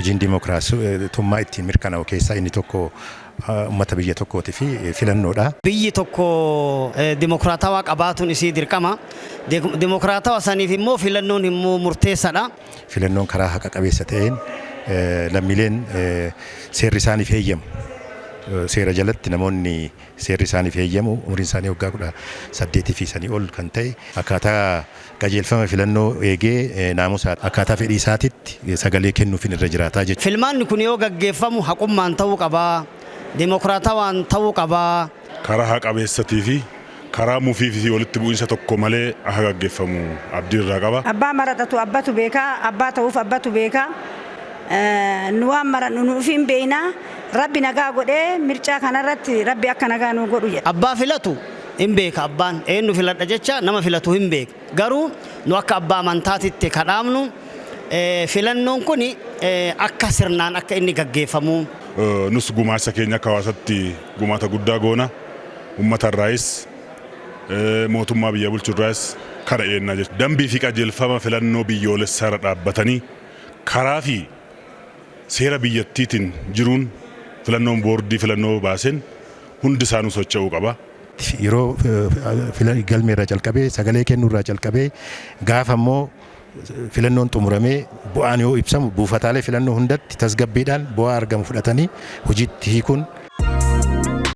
Hojiin dimokiraasummaa ittiin mirkanaa'u keessaa inni tokko uummata biyya tokkootii fi filannoodha. Biyyi tokko dimokiraatawaa qabaatuun isii dirqama. Dimokiraatawaa saniif immoo filannoon immoo murteessaadha. Filannoon karaa haqa qabeessa ta'een lammiileen seerri isaaniif heeyyamu, seera jalatti namoonni seerri isaaniif heeyyamu umriin isaanii waggaa 18 fi sanii ol kan ta'e, akkaataa qajeelfama filannoo eegee naamusa akkaataa fedhii isaatitti sagalee kennuufin irra jiraataa jechuudha. Filmaanni kun yoo gaggeeffamu haqummaan ta'uu qabaa. Dimokiraatawaan ta'uu qabaa. Karaa haqa qabeessatii fi karaa mufii fi walitti bu'iinsa tokko malee akka gaggeeffamu abdii irraa qaba. Abbaa maratatu abbatu beekaa, abbaa ta'uuf abbatu beekaa. Nu waan marannu nu ofiin beeknaa. Rabbi nagaa godhee mircaa kanarratti Rabbi akka nagaa nu godhu jedha. Abbaa filatu hin beeka, abbaan eenyu filadha jecha nama filatu hin beeka. Garuu nu akka abbaa amantaatitti kadhaamnu filannoon kun akka sirnaan akka inni gaggeeffamu. Nus gumaacha keenya akka hawaasatti gumaata guddaa goona. Uummata irraayis, mootummaa biyya bulchu irraayis kana eennaa jechuudha. Dambii fi qajeelfama filannoo biyyoolessaa irra dhaabbatanii karaa fi seera biyyattiitiin jiruun filannoon boordii filannoo baaseen hundi isaanuu socho'uu qaba. Yeroo galmee irraa calqabee, sagalee kennuu irraa calqabee, gaafa immoo filannoon xumuramee bu'aan yoo ibsamu, buufataalee filannoo hundatti tasgabbiidhaan bu'aa argamu fudhatanii hojiitti hiikuun